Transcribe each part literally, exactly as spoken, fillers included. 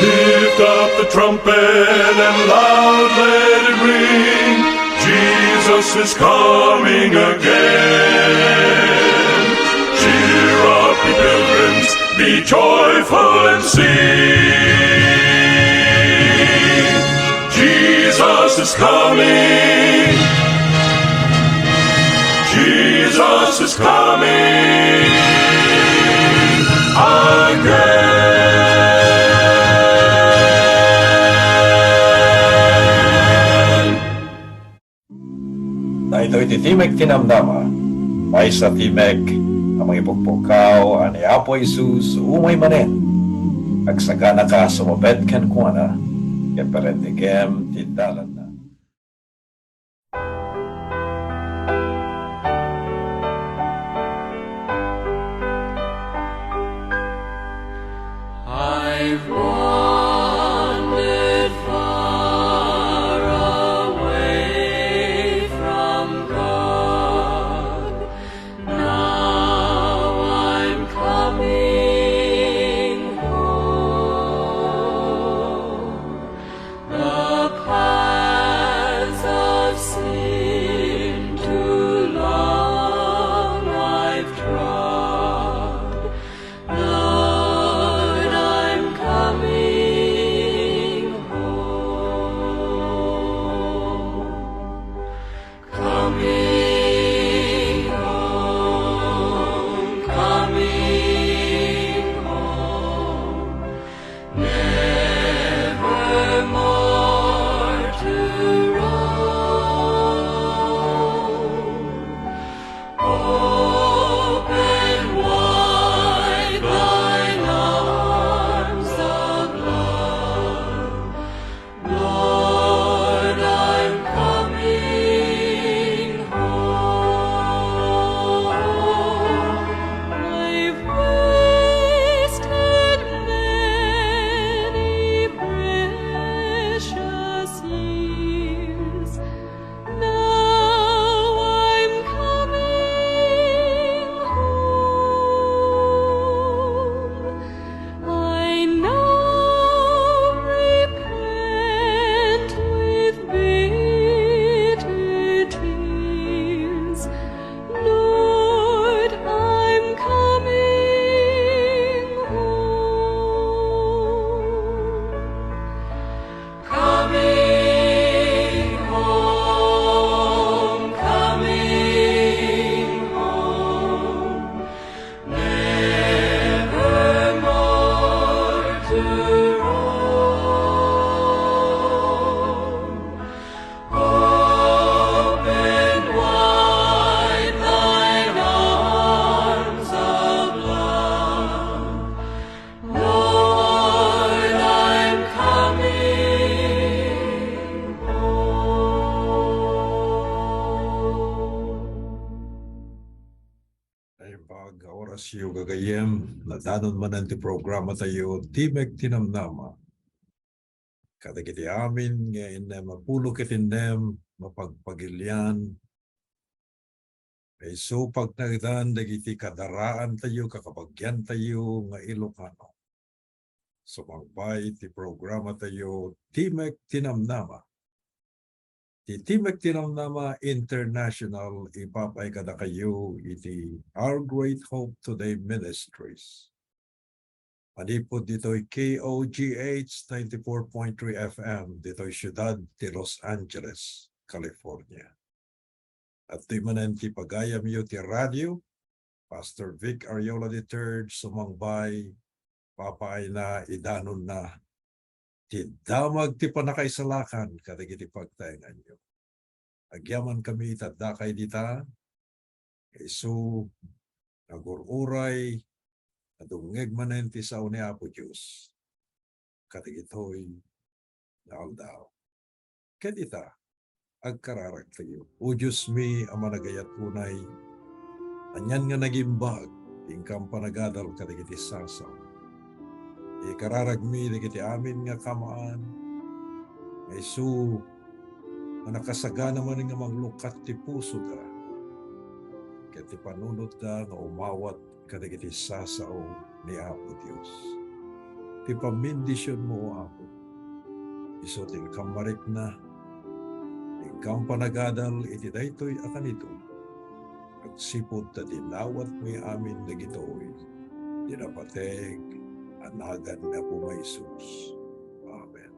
Lift up the trumpet and loud let it ring. Jesus is coming again. Cheer up, ye pilgrims, be joyful and sing. Jesus is coming. Jesus is coming again. Daytoy ti Timek ti Namnama, maysa a timek a mangipukpukkaw a ni Apo Jesus umay manen. Agsaganaka a sumabet kenkuana, ket parentegem ti dalanna. I've wandered far away from God. Now I'm coming home. The paths of sin too long I've trod. Lord, I'm coming home. Coming home, coming home, never more to roam. Open wide thine arms of love. Lord, I'm coming home. I've wasted many precious years. Now I'm coming home. I now repent with bitter tears. Lord, I'm coming home. Coming home, coming home, never more to roam. Open wide thine arms of love. Lord, I'm coming home. Naimbag nga orasyo, gagayyem, nadanon manen ti programa tayo, Timek ti Namnama. Kadagiti amin nga innem a pulo ket innem, mapagpagilian, nga isu pagnaedan dagiti kadaraantayo, kakabagiantayo nga Ilocano. Sumangbay ti programa tayo, Timek ti Namnama. Ti Timek ti Namnama International, ipapay kadakayo iti Our Great Hope Today Ministries. Manipud ditoy K O G H ninety-four point three F M, ditoy siudad ti Los Angeles, California. Adtoy manen ti pagayamyo ti radio, Pastor Vic Ariola the third, sumangbay, papaayna, idanonna ti damag ti pannakaisalakan kadagiti pagtaenganyo. Agyamankami ita dakay dita, isu nga agur-uray, nga dumngeg manen ti sao ni Apo Dios kadagitoy nga aldaw. Ket ita, agkararagtayo. O Diosmi a managayat unay, anian nga nagimbag ti inkam panagadal kadagiti sasao. Ikararagmi dagiti amin nga kamaan, nga isu nga nakasagana manen nga manglukkat ti pusoda ket ti panunotda nga umawat kadagiti sasao ni Apo Dios. ti pammendisionmo, O Apo. Isu ti inka marikna, ti inka panagadal iti daytoy a kanito, agsipud ta dinawatmi amin dagitoy ti napateg a nagan ni Apo Jesus. Amen.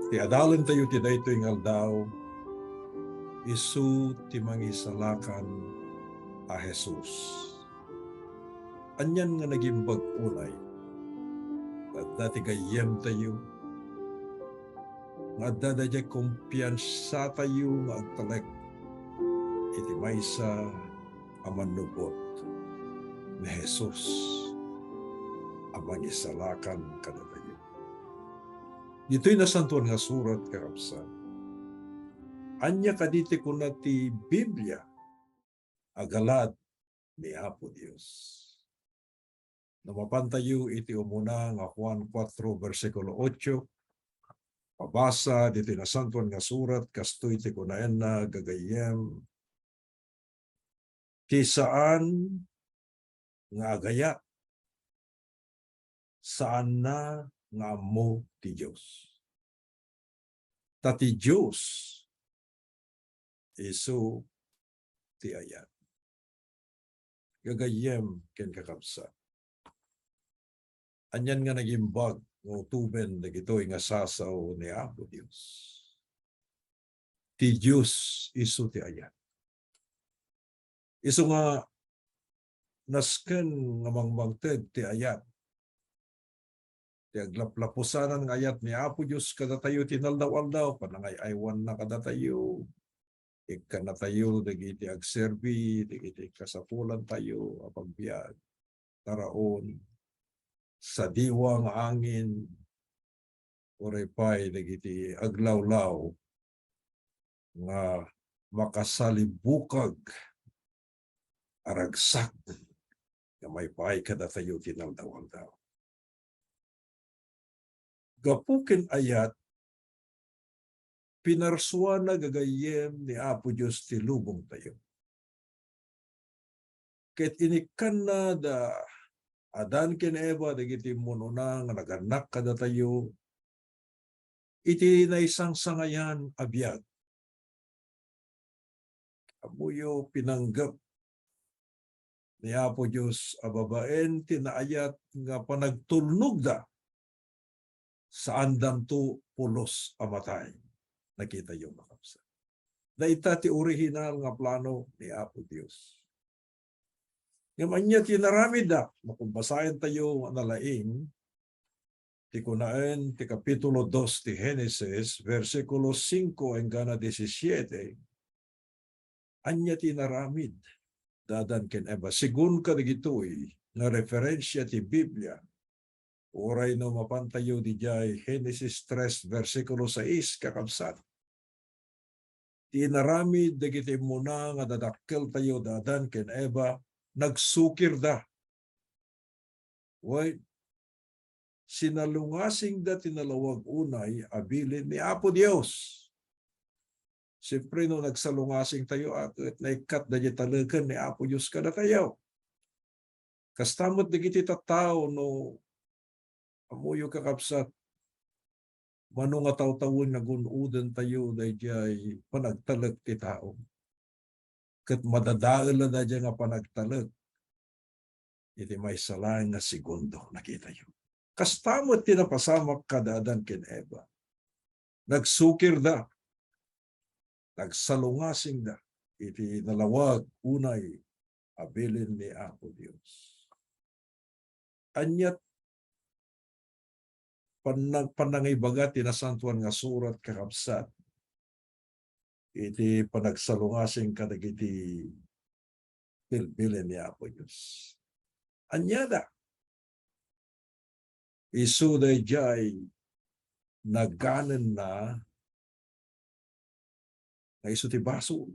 Ti adalentayo ti daytoy nga aldaw, isu ti Mangisalakan a Jesus. Anian nga nagimbag unay? Adda ti gayyemtayo, nga adda daydiay kumpiansatayo nga agtalek iti maysa a mannubot, ni Jesus a Mangisalakan kadatayo. Ditoy Nasantoan nga Surat, kakabsat, ania kadi ti kuna ti Biblia a galad ni Apo Dios? No mapantayo iti umuna nga Juan kuatro, bersikulo otso, pabasa ditoy Nasantoan nga Surat, kastoy ti kunaenna, gagayyem, ti saan nga agayat, saanna nga ammo ti Dios. Ta ti Dios isu ti ayat. Gagayyem ken kakabsat, anian nga nagimbag nga utoben dagitoy nga sasaw ni Apo Dios? Ti Dios isu ti ayat. Isu nga nasken nga mangmangted ti ayat, ti aglaplapusanan nga ayat ni Apo Dios kadatayo ti inaldaw-aldaw, panangay-aywanna kadatayo, ikkannatayo dagiti agserbi, dagiti kasapulantayo a pagbiag, taraon, sadiwa nga angin, uray pay dagiti aglawlaw nga makasalibukag a ragsak nga maipaay kadatayo ti inaldaw-aldaw. Gapu ken ayat, pinarsuana gagayyem ni Apo Dios ti lubongtayo. Ket inikkanna da Adan ken Eva dagiti immun-una nga nagannak kadatayo iti naisangsangayan a biag. Ammoyo, pinanggep ni Apo Dios a babaen ti naayat nga panagtulnogda, saandanto pulos a matay. Nakitayo, kakabsat. Dayta ti orihinal nga plano ni Apo Dios. Ngem ania ti inaramidda? Makubasaentayo nga nalaing ti kunaen ti kapitulo dos ti Genesis, bersikulo singko enggana disisiete, ania ti inaramid da Adan ken Eva? Segun kadagitoy nga referensia ti Biblia, uray no mapantayo didiay Genesis tres, bersikulo sais, kakabsat, ti inaramid dagiti immuna nga dadakkeltayo da Adan ken Eva, nagsukirda. Wen, sinalungasingda ti nalawag unay a bilin ni Apo Dios. Siyempre, no nagsalungasingtayo, a, ket naikkat daydiay taleken ni Apo Dios kadatayo. Kasta met dagiti tattao, no ammoyo, kakabsat, mano nga tawtawen nga gun-odentayo daydiay panagtalek ti tao. Ket madadael daydiay nga panagtalek iti maysa laeng nga segundo, nakitayo. Kasta met ti napasamak kada Adan ken Eva. Nagsukirda, nagsalungasingda iti nalawag unay a bilin ni Apo Dios. Ania panang-, panangibaga ti Nasantoan nga Surat, kakabsat, iti panagsalungasing kadagiti bilbilin ni Apo Dios? Aniada? Isu daydiay naganenna nga isu ti basol.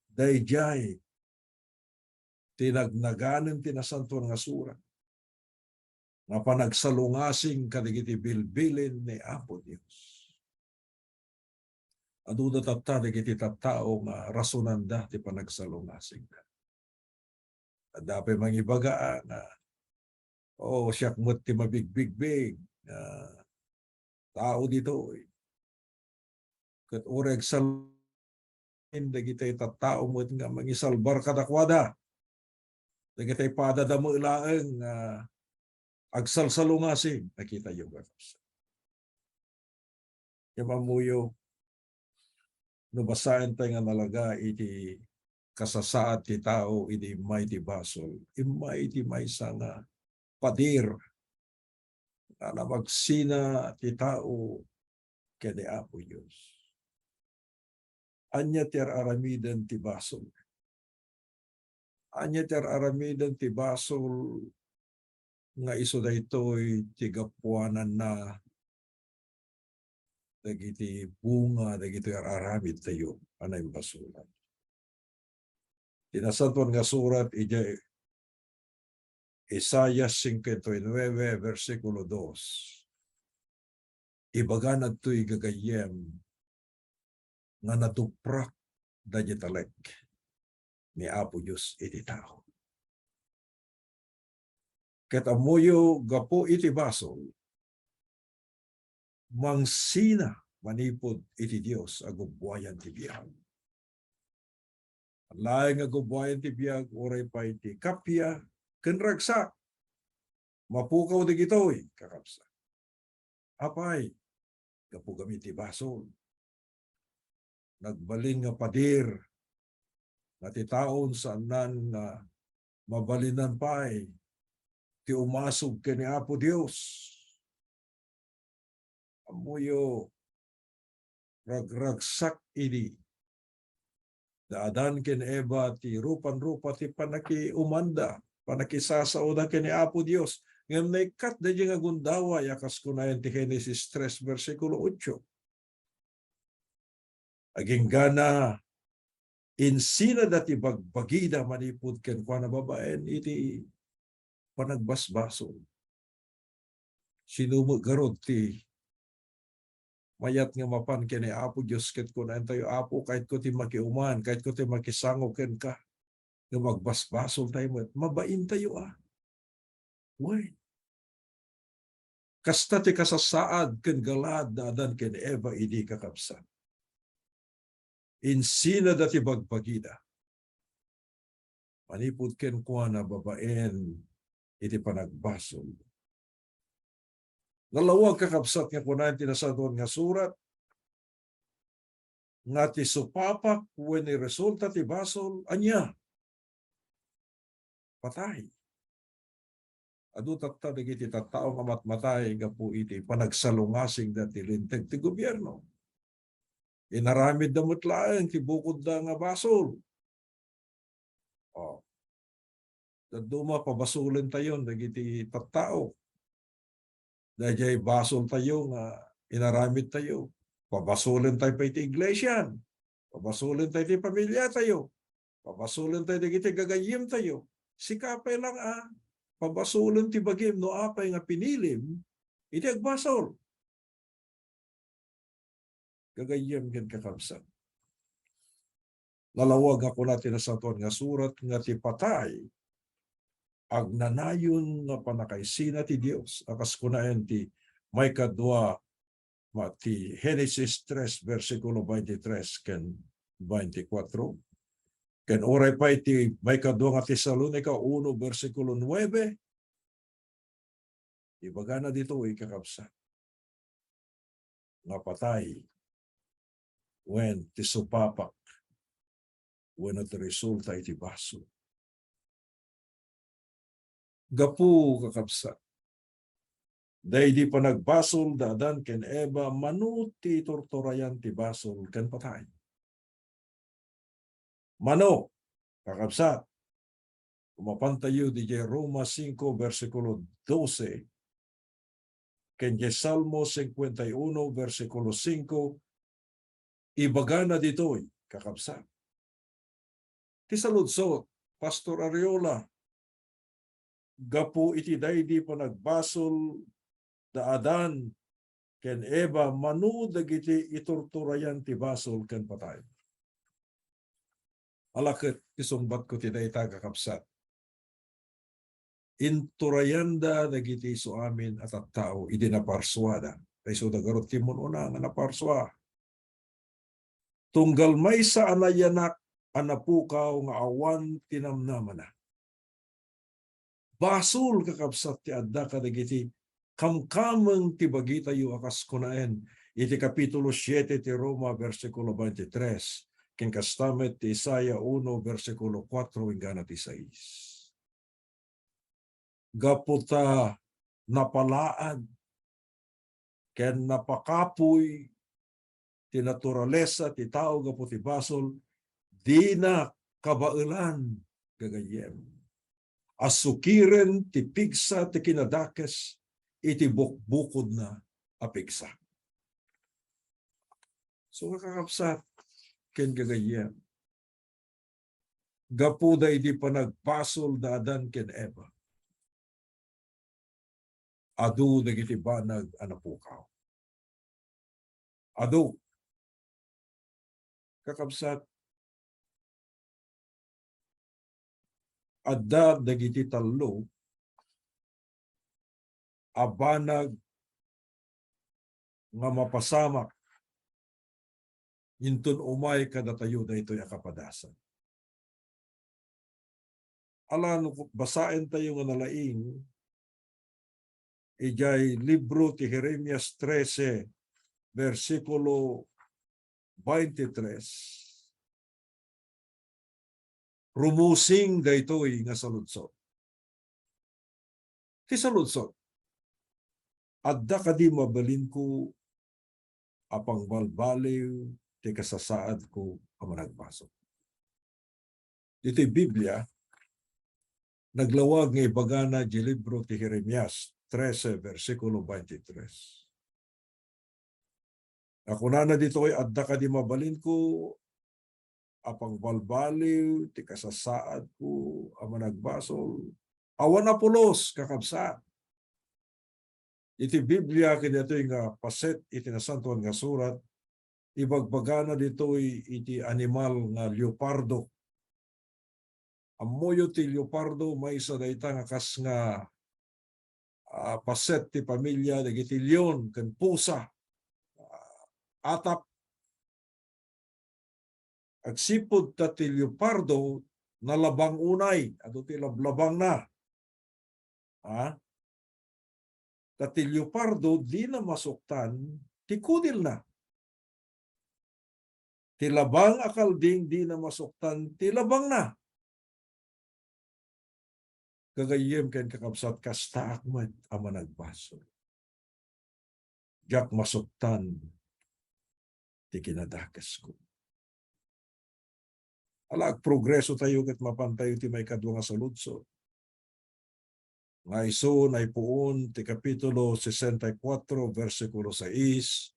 Daydiay ti nagnaganen ti Nasantoan nga Surat nga panagsalungasing kadagiti bilbilin ni Apo Dios. Aduda tatta dagiti tattao nga rasonanda ti panagsalungasingda. Adda pay mangibaga nga, "O, siak met ti mabigbigbig nga tao ditoy." Ket uray agsal-, dagiti tattao met nga mangisalbar kadakuada. Dagiti padada met laeng nga agsalsalungasing. Nakitayo, kakabsat. Ngem ammoyo, no basaentayo nga nalaga iti kasasaad ti tao idi immay ti basol, immay ti maysa nga pader nga namagsina ti tao ken ni Apo Dios. Ania ti ar-aramiden ti basol? Ania ti ar-aramiden ti basol nga isu daytoy ti gapuananna dagiti bunga dagitoy ar-aramidtayo a naimbasolan? Ti Nasantoan nga Surat idiay Isaias cincuenta y nueve, versikulo dos. Ibagana ditoy gagayyem nga naduprak dagiti talek ni Apo Dios iti tao. Ket ammoyo, gapu iti basol, mangsina manipud iti Dios a gubbuayan ti biag. Laeng a gubbuayan ti biag, uray pay ti kappia ken ragsak. Mapukaw dagitoy, kakabsat. Apay, gapu gamin ti basol. Nagbalin nga pader nga ti taon saannan nga mabalinan pay ti umasog ken ni Apo Dios. Ammoyo, ragragsak idi da Adan ken Eva ti rupan-rupa ti panakiumanda, panakisasaoda ken ni Apo Dios. Ngem naikkat daydiay nga gundaway a kas kunaen ti Genesis tres, bersikulo otso. Aginggana, insinada ti bagbagida manipud kenkuana babaen iti panagbasbasol. Sino met garud ti mayat nga mapan ken ni Apo Dios ket kunaentayo, "Apo, kayatko ti makiuman, kayatko ti makisango kenka." Ngem agbasbasoltayo met, mabaintayo a. Wen, kasta ti kasasaad ken galaad da Adan ken Eva idi, kakabsat. Insinada ti bagbagida manipud kenkuana babaen iti panagbasol. Nalawag, kakabsat, nga kunaen ti Nasantoan nga Surat, nga ti supapak wen ni resulta ti basol, ania? Patay. Adu tatta dagiti tattao nga matmatay gapu iti panagsalungasingda ti linteg ti gobierno. Inaramidda met laeng ti bukodda nga basol. Oh. Dadduma, pabasolentayon dagiti tattao. Daydiay basoltayo nga inaramidtayo. Pabasolentayo pay ti iglesian. Pabasolentayo ti pamiliatayo. Pabasolentayo dagiti gagayyemtayo. Sika pay lang a pabasolen ti bagim no apay nga pinilim iti agbasol. Gagayyem ken kakabsat, nalawag nga kuna ti Nasantoan nga Surat nga ti patay agnanayon nga pannakaisina ti Dios, a kas kunaen ti maikadua, ma-, ti Genesis tres, bersikulo twenty-tres ken twenty-four, ken uray pay ti maikadua nga Tesalonica uno, bersikulo nuebe. Ibagana ditoy, kakabsat, nga patay wen ti supapak wenno ti resulta iti basol. Gapu, kakabsat, daydi panagbasol da Adan ken Eva, mano ti iturturayan ti basol ken patay. Mano, kakabsat, mapantayo didiay Roma singko, bersikulo dose, ken diay Salmo singkuenta y uno, bersikulo singko, ibagana ditoy, kakabsat. Ti saludsod, Pastor Ariola, gapu iti daydi panagbasol da Adan ken Eva, mano dagiti iturturayan ti basol ken patay. Ala ket ti sungbatko ti dayta, kakabsat. inturayanda dagiti isu amin a tattao idi naparsuada. Ta isuda garud ti immun-una nga naparsua. Tunggal maysa a nayanak a napukaw nga awan ti namnamana. Basol, kakabsat, ti adda kadagiti kamkameng ti bagitayo a kas kunaen iti Kapitulo siete ti Roma, bersikulo twenty-tres, ken kasta met ti Isaiah uno, bersikulo kuatro inggana ti sais. Gapu ta napalaag ken napakapuy ti naturalesa ti tao gapu ti basol, dina kabaelan, gagayyem, a sukiren ti pigsa ti kinadakes iti bukbukodna a pigsa. So, kakabsat ken gagayyem, gapu daydi panagbasol da Adan ken Eva, adu dagiti banag a napukaw. Adu. Kakabsat, adda dagiti tallo a banag nga mapasamak inton umay kadatayo daytoy a kapadasan. Ala, no basaen tayo nga nalaing, idiay libro ti Jeremias trese, bersikulo twenty-tres, rumusing daytoy nga saludsod. Ti saludsod, adda kadi mabalinko a pangbalbaliw ti kasasaadko a managbasol? Ditoy Biblia, naglawag nga ibagana di libro ti Jeremias trese, bersikulo twenty-tres. A kunana ditoy, adda kadi mabalinko a pangbalbaliw ti kasasaadko a managbasol? Awan a pulos, kakabsat. Iti Biblia, ken daytoy nga paset iti Nasantoan nga Surat, ibagbagana ditoy iti animal nga leopardo. Ammoyo ti leopardo, maysa dayta nga kas nga, ah, paset ti pamilia dagiti leon ken pusa. Ah, atap. Agsipud ta ti leopardo nalabang unay, adu ti lablabangna. Ha? Ta ti leopardo dina masuktan ti kudilna. Ti labang a kalding dina masuktan ti labangna. Gagayyem ken kakabsat, kastaak met a managbasol. Diak masuktan ti kinadakesko. Ala, agprogreso tayo ket mapan tayo ti maikadua nga saludsod, nga isu naipuon ti Kapitulo sesenta y kuatro, bersikulo sais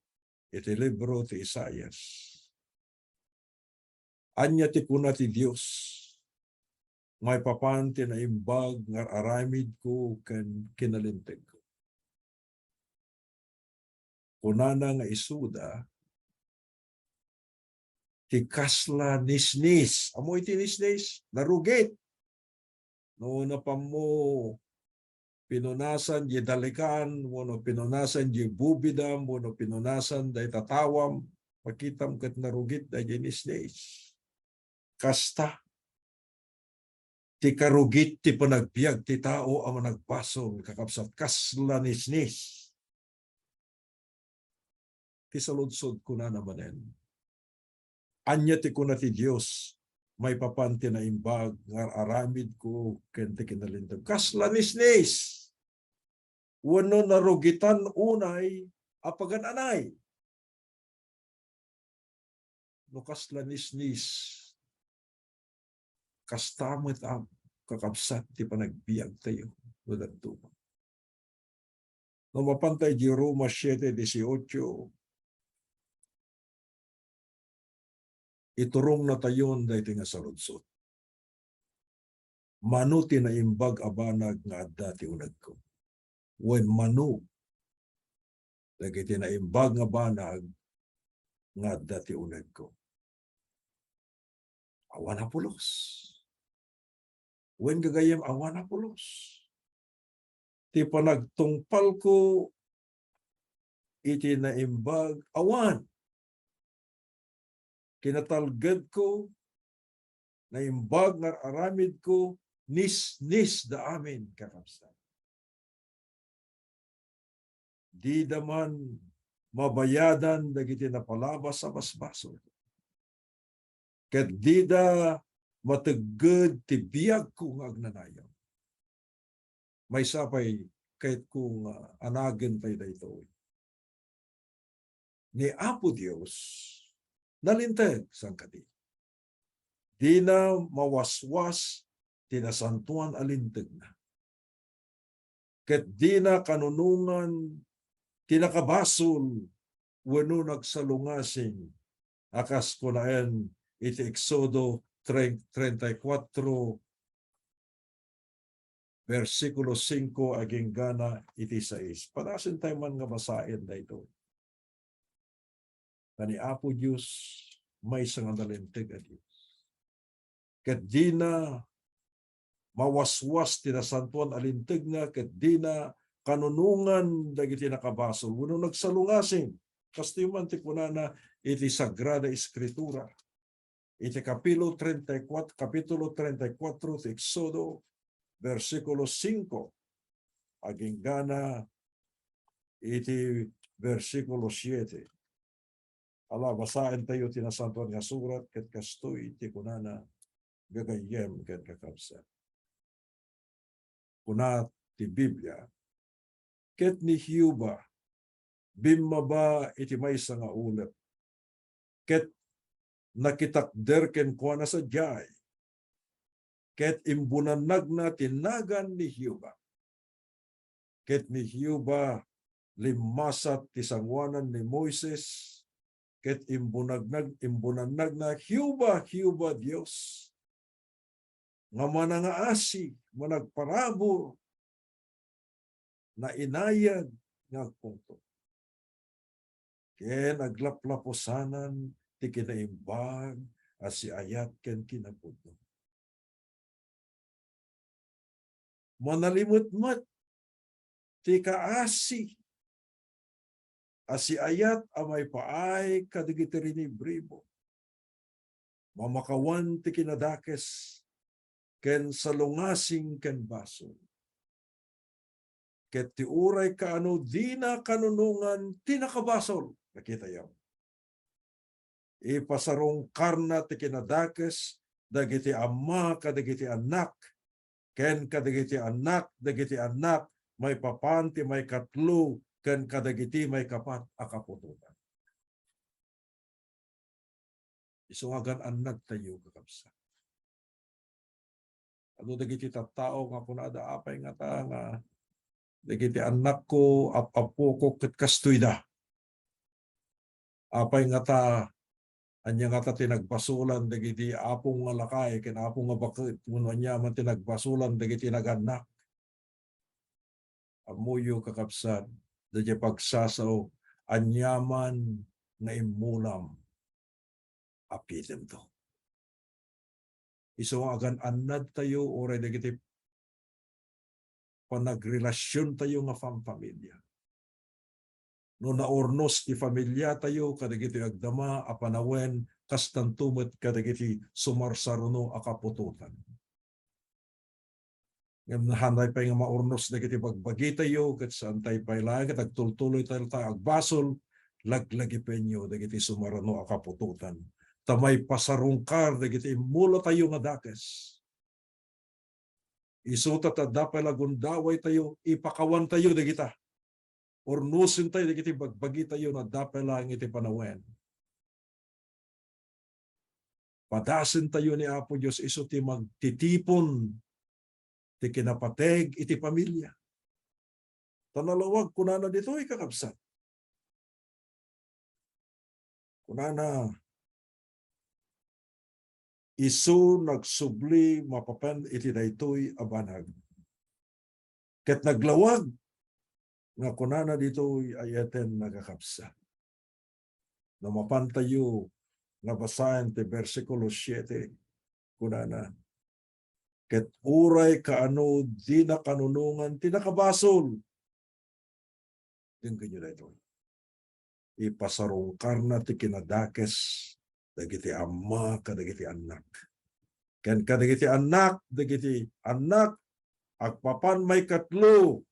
iti libro ti Isaias. Ania ti kuna ti Dios maipapan ti naimbag nga ar-aramidko ken kinalintegko? Kunana nga isuda, ti kasla nisnis. Ammo iti nisnis? Narugit. No napammo pinunasan di dalikan, wenno pinunasan di bubidam, wenno pinunasan dayta tawam, makitam ket narugit daydi nisnis. Kasta ti karugit ti panagbiag ti tao a managbasol, kakabsat, kasla nisnis. Ti saludsod, kunana manen, ania ti kuna ti Dios maipapan ti naimbag nga ar-aramidko ken ti kinalinteg? Kasla nisnis? Wenno narugitan unay a pagan-anay? No kasla nisnis, kasta met a kakabsat ti panagbiagtayo no dadduma. No mapantay di Roma siete dieciocho, iturong natayon daytoy nga saludsod. Mano ti naimbag a banag nga adda ti unegko? Wen mano dagiti naimbag nga banag nga adda ti unegko? Awan a pulos. Wen gagayyem, awan a pulos. ti panagtungpalko iti naimbag awan. Kinatalgedko, naimbag nga ar-aramidko, nisnis da amin, kakabsat. Dida man mabayadan dagiti napalabas a basbasol. Ket dida mategged ti biagko nga agnanayon. Maysa pay, kayatko nga anagen tayo daytoy. Ni Apo Dios, nalinteg, saan kadi? Dina mawaswas ti nasantoan a lintegna. Ket dina kanunongan ti nakabasol wenno nagsalungasing, a kas kunaen iti Exodo tre-, treinta y cuatro, bersikulo singko agingga na iti sais. Padasen tayo man nga basaen daytoy. Ta ni Apo Dios, maysa nga nalinteg a Dios. Ket dina mawaswas ti nasantoan a lintegna, ket dina kanunongan dagiti nakabasol wenno nagsalungasing. Kastoy man ti kunana iti Sagrada Eskritura. Iti kapilo treinta y cuatro, kapitulo treinta y cuatro ti Exodo, bersikulo singko, agingga na iti bersikulo siete. Ala, basaen tayo ti Nasantoan nga Surat, ket kastoy ti kunana, gagayyem ken kakabsat. Kuna ti Biblia, ket ni Jehovah bimmaba iti maysa nga ulep, ket nakitakder kenkuana sadiay, ket imbunannagna ti nagan ni Jehovah. Ket ni Jehovah limmasat ti sangoanan ni Moises, ket imbunannag-, imbunannagna, "Jehovah, Jehovah Dios, nga manangaasi, managparabur, nainayag nga agpungtot, ken aglaplapusanan ti kinaimbag a siayat ken kinapudno. Manalimetmet ti kaasi a siayat a maipaay kadagiti rinibribo. Mamakawan ti kinadakes ken salungasing ken basol. Ket ti uray kaano dina kanunongan ti nakabasol." Nakitayo. Ipasarungkarna ti kinadakes dagiti ama kadagiti annak, ken kadagiti annak dagiti annak, maipapan ti maikatlo ken kadagiti maikapat a kaputotan. Isu nga agan-annadtayo, kakabsat. Adu dagiti tattao nga kunada, "Apay ngata nga dagiti annakko, ap-, apupok ket kastoyda? Apay ngata, ania ngata ti nagbasolan dagiti apo nga lakay ken apo nga baket wenno aniaman ti nagbasolan dagiti nagannak?" Ammoyo, kakabsat, daydiay pagsasao, aniaman nga immulam, apidemto. Isu nga agan-annadtayo uray dagiti panagrelasiontayo nga famfamilia. No naurnos ti familiatayo kadagitoy agdama a panawen, kastanto met kadagiti sumarsaruno a kaputotan. Ngem nahanay pay nga maurnos dagiti bagbagitayo, ket saantay pay laeng ket agtultuloytayo ta agbasol, laglagipenyo dagiti sumarsaruno a kaputotan. Ta maipasarungkar dagiti immulatayo nga dakes. Isu ta, ta adda pay la gundawaytayo, ipakawantayo dagita. Urnosentayo dagiti bagbagitayo no adda pay laeng iti panawen. Padasentayo ni Apo Dios, isu ti magtitipon ti kinapateg iti familia. Ta nalawag, kunana ditoy, kakabsat. Kunana, isu nagsubli mapapan iti daytoy a banag. Ket naglawag nga kunana ditoy a iyeten, kakabsat. No mapantayo nga basaen ti bersikulo siete, kunana, Ket uray kaano dina kanunongan ti nakabasol. Denggenyo daytoy. Ipasarungkarna ti kinadakes dagiti ama kadagiti annak. Ken kadagiti annak, dagiti annak, agpapan maikatlo,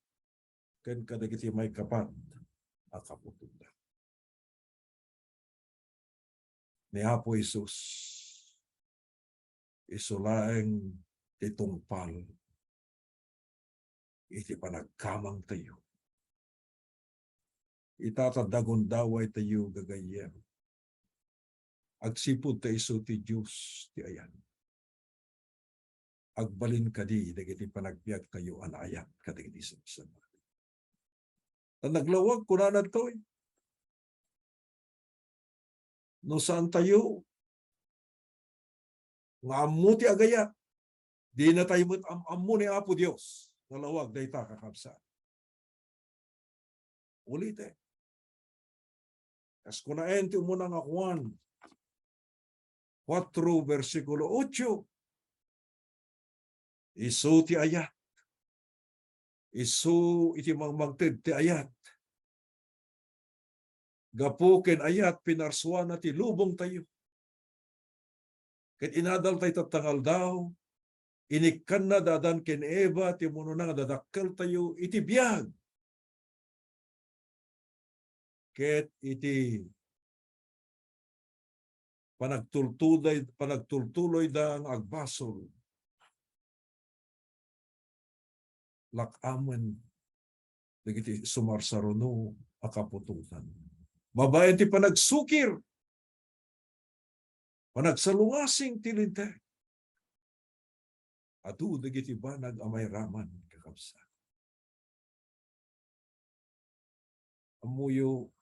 ken kadagiti maikapat a kaputotda. Ni Apo Jesus, isu laeng ti tungpal iti panagkamangtayo. Ita ta dagundawaytayo gagayyem. Agsipud ta isu ti Dios ti ayat. Agbalin kadi dagiti panagbiagtayo a naayat kadagiti sabsabali. Ta naglawag, kunana ditoy, no saantayo nga ammo ti agayat, dina tayo met am-ammo ni Apo Dios. Nalawag dayta, kakabsat. Uliten. Kas kunaen ti umuna nga Juan kuatro, bersikulo otso, isu ti ayat. Isu iti mangmangted ti ayat. Gapu ken ayat, pinarsuana ti lubongtayo. Ket inadal tay tatta nga aldaw, inikkanna da Adan ken Eva ti umuna nga dadakkeltayo iti biag. Ket iti panagtultuloy, panagtultuloyda nga agbasol, lak-amen dagiti sumarsaruno a kaputotan. Babaen ti panagsukir, panagsalungasing ti Linteg. Adu dagiti banag a mairaman, kakabsat. Ammoyo,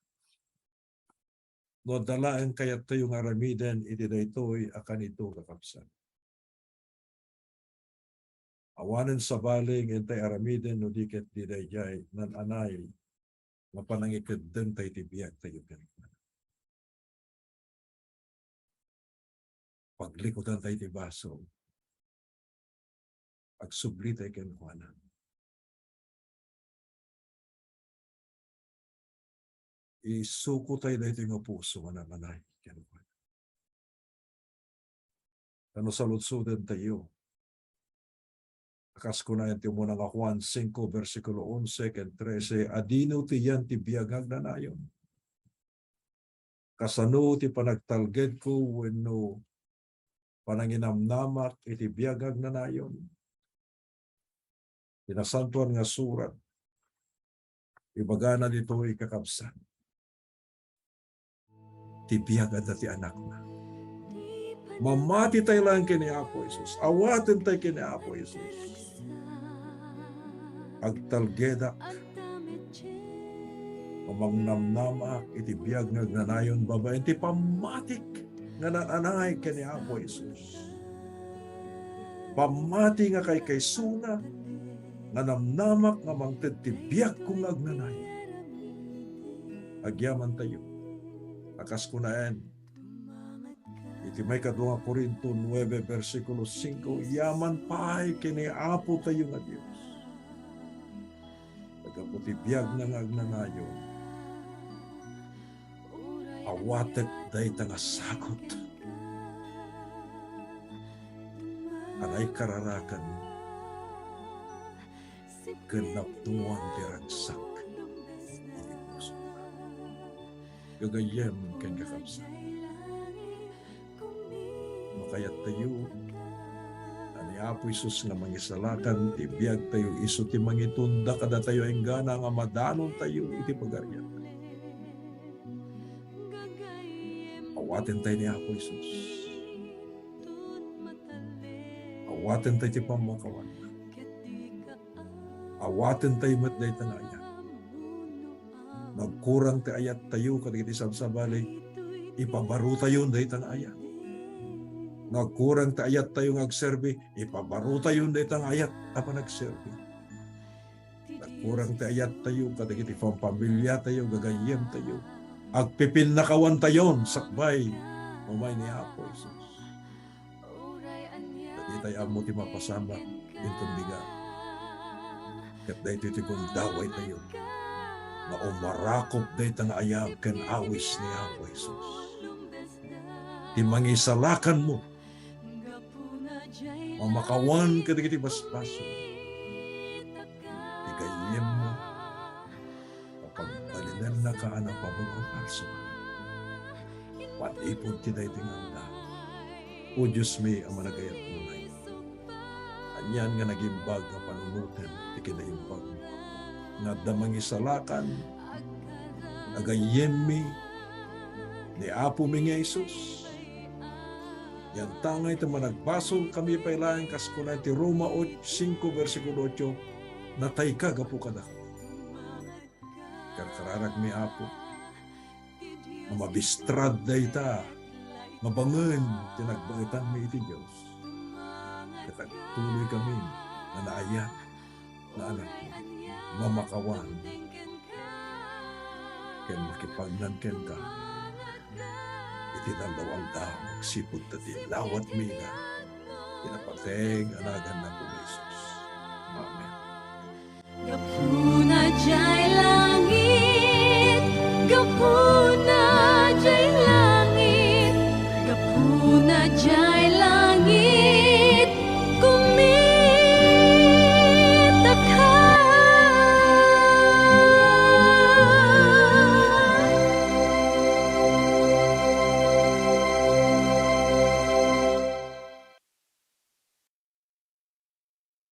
no adda laeng kayattayo nga aramiden iti daytoy a kanito, kakabsat. Awanen sabali nga intay aramiden no di ket di daydiay naan-anay nga panangikeddengta iti biagtayo kenkuana. Paglikudantayo ti basol. Agsublitayo kenkuana. Isukotayo daytoy nga puso nga naan-anay kenkuana. Ta no saludsodentayo, kas kunaen ti umuna nga Juan singko, bersikulo onse ken trese, adino ti yan ti biag nga agnanayon? Kasano ti panagtalgedko wenno pananginamnamak iti biag nga agnanayon? Ti Nasantoan nga Surat, ibagana ditoy, kakabsat, ti biag adda ti Anakna. Mamatitayo laeng ken ni Apo Jesus. Awatentayo ken ni Apo Jesus. Agtalgedak, nga mangnamnamaak iti biag nga agnanayon babaen ti pammatik nga naan-anay ken ni Apo Jesus. Pammati nga kaykaysona nga namnamak nga mangted ti biagko nga agnanayon. Agyamantayo, a kas kunaen iti maikadua nga Corinto nuebe, bersikulo singko, yaman pay ken ni Apotayo nga Dios. Gapu ti biagna nga agnanayon, awatek dayta nga sagut a naikararaken ken napnuan ti ragsak iti puso. Gagayyem ken kakabsat, no kayattayo a ni Apo Jesus nga mangisalakan ti biagtayo, isu ti mangitunda kadatayo enggana nga madanontayo iti Pagarian. Awatentayo ni Apo Jesus. Awatentayo ti pammakawan. Awatentayo met dayta nga ayat. No agkurang ti ayattayo kadagiti sabsabali, ipabarotayon dayta nga ayat. No agkurang ti ayattayo nga agserbi, ipabarotayon dayta nga ayat a panagserbi. No agkurang ti ayattayo kadagiti pampamiliatayo, gagayyemtayo, agpipinnakawantayon sakbay umay ni Apo Jesus. Itay ammo ti mapasamak inton bigat. Ket daytoy ti gundawaytayo nga umarakop dayta nga ayab ken awis ni Apo Jesus. Ti mangisalakanmo, mamakawan kadagiti basbasol. Ti gayyemmo, pagbalinennaka a napabuno a falso. Manipud ti daytoy nga aldaw. O Diosmi a managayat unay. Anian nga nagimbag nga panunoten ti kinaimbagmo. Nga adda mangisalakan, a gayyemmi ni Apomi nga Jesus. Yantangay ta managbasolkami pay laeng kas kuna ti Roma ot-, singko bersikulo otso, natayka gapu kadakami. Karkararagmi, Apo, nga mabistrad dayta, mabangen ti nagbaetanmi iti Dios. Ket agtuloykami nga naayat nga anakmo, mamakawan, ken makipagnan kenka iti aldaw-aldaw, agsipud ta ti lawatmi nga pinapateg a nagan ni Apo Jesus. Amen. Gapuna dyan